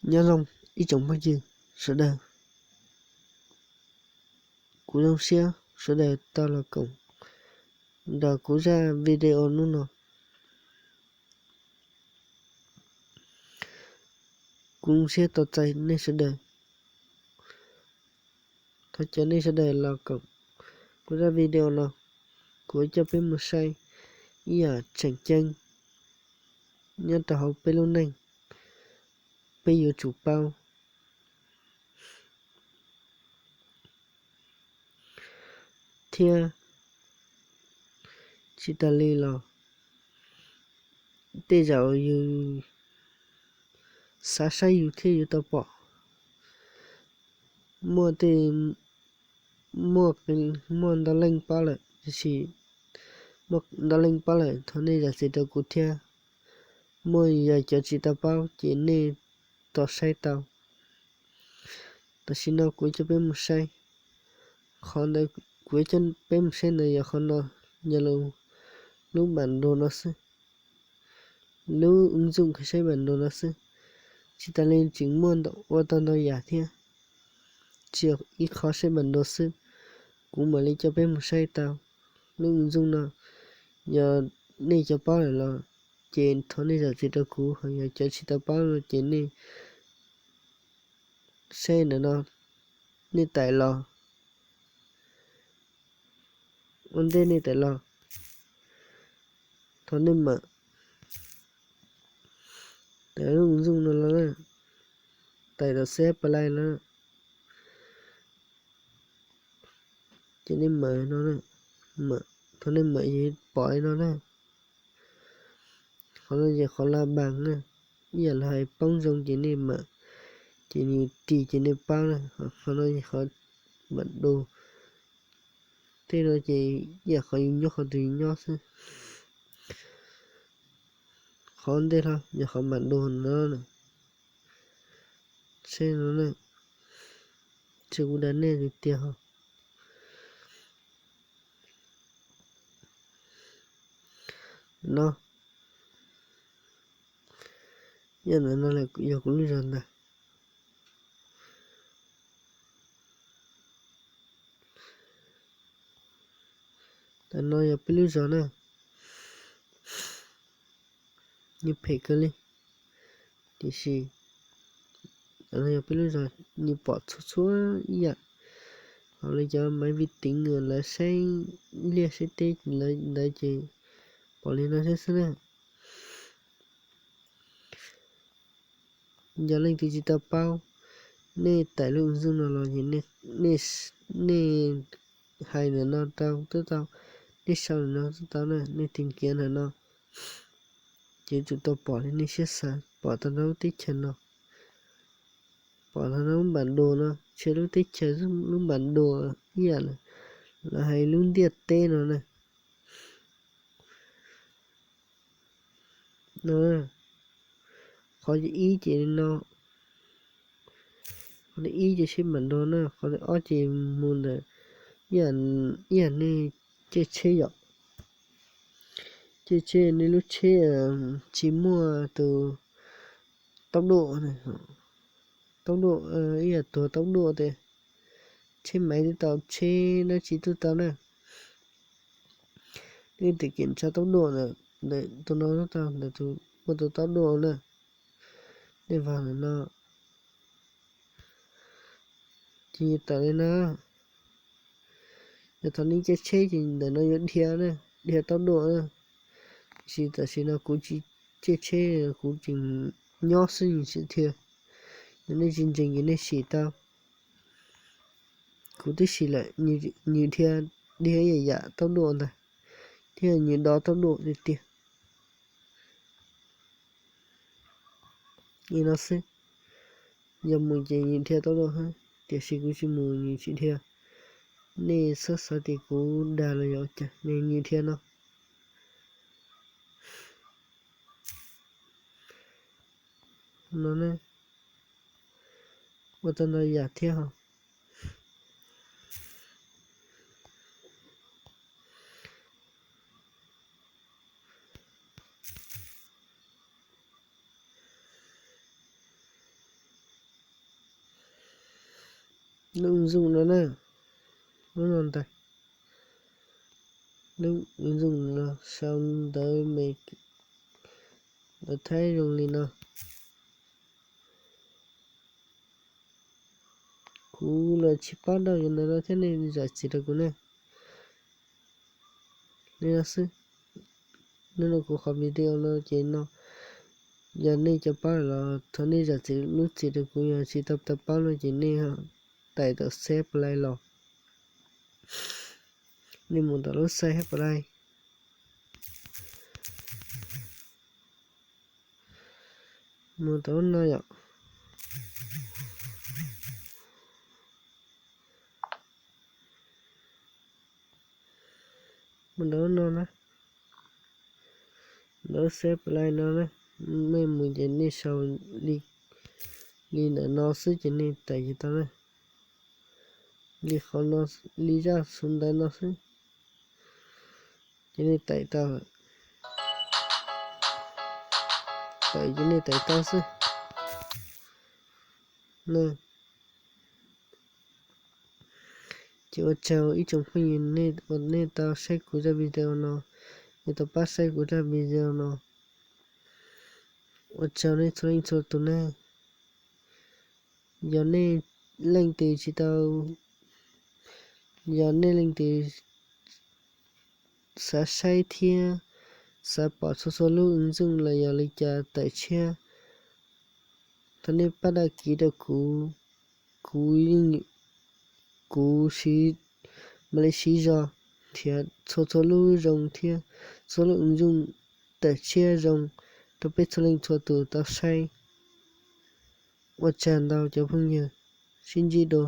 Nyob zoo ib tsoom phooj ywg sawv daws, kuv zoo siab sawv daws tau los koom nrog kuv zaj video hnub no. Kuv zoo siab tau txais nej sawv daws. Thov caw nej sawv daws los koom kuv zaj video no. Kuv coj peb mus saib ib yam tseem ceeb nyob rau hauv peb lub neej, peb yuav tsum paub. Thiab tsis tas li los tej zaum yus xav saib yus thiab yus tau pom. Muaj tej, muaj, muaj ntau leej paub lawm, tiam sis muaj ntau leej paub lawm thov nej zam txim rau kuv thiab. Muaj yog cov tsis tau paub ces nej tau saib tau. Tam sim no kuv coj peb mus saib, qhov ntawd kuv coj peb mus saib ntawd yog qhov no, yog lub bản đồ no xwb. Lub ứng dụng saib bản đồ no xwb. Tsis tas li tseem muaj ua tau ntau yam thiab, tsis yog ib qhov saib bản đồ xwb. Kuv mam li coj peb mus saib tau. Lub ứng dụng no yog nej cov paub lawm los ces thov nej zam txim rau kuv, ho yog cov tsis tau paub no ces nej saib ntawm no, nej tải los. Ua ntej nej tải los, thov nej mở, tải lub ứng dụng no los, tải tau C F Play los, ces nej mở no, mở, thov nej mở ces pom li no na. Qhov no ces qhov la bàn na, ib yam li hais poob zoo ces nej mở, ces nws ris ces nej paub na. Qhov no ces qhov bản đồ, tej no ces ib yam qhov yus nyob qhov twg yus nyob xwb. Qhov ntej hlo yog qhov bản đồ no, saib no na, tsis kuv dag nej tiag tiag ho. No, yog ntawm no yog kuv lub zos ntag. Ntawm no yog peb lub zos na. Nws phem kawg li, tiam sis ntawm no yog peb lub zos, nws pom txhua txhua ib yam. Ho li cov máy vi tính lawv saib liaj saib teb ntawd ces pom li no xwb xwb na. Yog leej twg tsis tau paub, nej tải lub ứng dụng no los ces nej hais ntawm no rau twb tau, nej sau ntawm no twb tau na, nej tìm kiếm ntawm no, ces yuav tsum tau pom li nej siab xav, pom tau lub teb chaws no, pom tau lub bản đồ no, tsis lub teb chaws, lub bản đồ ib yam lawv hais lub ntiaj teb no na. No, qhov ib ces no, qhov ib ces saib bản đồ na, qhov ob ces mus ntawm ib yam nej caij tsheb yom, caij tsheb nej lub tsheb tsis muaj tus tốc độ, tốc độ, ib yam tuag tốc độ tias tsheb máy twb tau, tsheb dab tsi twb tau na. Nej tìm kiểm tra tốc độ ntawm tus no twb tau, ntawm tus muaj tus tốc độ na. Nej vào ntawm no, ces tawm li no. Yog thaum nej caij tsheb ces ntawm no yuav dhia na, dhia tốc độ na. Tiam sis tam sim no kuv tsis caij tsheb, kuv tseem nyob xwb, nws tsis dhia. Yog nej tsis ntseeg ces nej sim tau. Kuv twb sim lawm, nws dhia, dhia ib yam yam tốc độ ntag, thiab nws do tốc độ tiag tiag. Li no xwb, yog mus ces nws dhia tốc độ thiab, tiam sis kuv tsis mus nws tsis dhia. Nej txhob xav tias kuv dag los yog cas, nws dhia no. No ne, ua tau ntau yam thiab ho. Lub ứng dụng no na, lub no ntag. Lub ứng dụng no sau ntawv me, ntawv Thaib zoo li no. Kuv los tsis paub dab tsi ntawm no thiab, nej zam txim rau kuv ne. Li no xwb. Hnub no kuv qhov video no ces no, yog nej cov paub los thov nej zam txim lub txim rau kuv, yog tsis tau tau paub no ces nej tais tom xeb play los, nej mus tom lub xeb play, mus tom lub no yom. Mus ntawm no na, ntawm xeb play no na, nej mus ces nej sau li, li ntawm no xwb ces nej tais ces tau na. Li qhov no, li zaj xov ntawv no xwb ces nej tais tau lawm. Tais ces nej tais tau xwb. Ces ua tsaug ib tsoom phooj ywg uas nej tau saib kuv zaj video no, nej tau pab saib kuv zaj video no. Ua tsaug nej txhua leej txhua tus ne. Yog nej leej twg tsis tau, yog nej leej twg xav saib thiab xav pom txhua txhua lub ứng dụng los yog li cas tawm tshiab, thov nej pab đăng ký rau kuv, kuv yeej, kuv siv, mam li siv zog nrhiav txhua txhua lub zoo thiab txhua lub ứng dụng tawm tshiab zoo rau peb txhua leej txhua tus tau saib. Ua tsaug ntau cov phooj ywg, sib ntsib dua.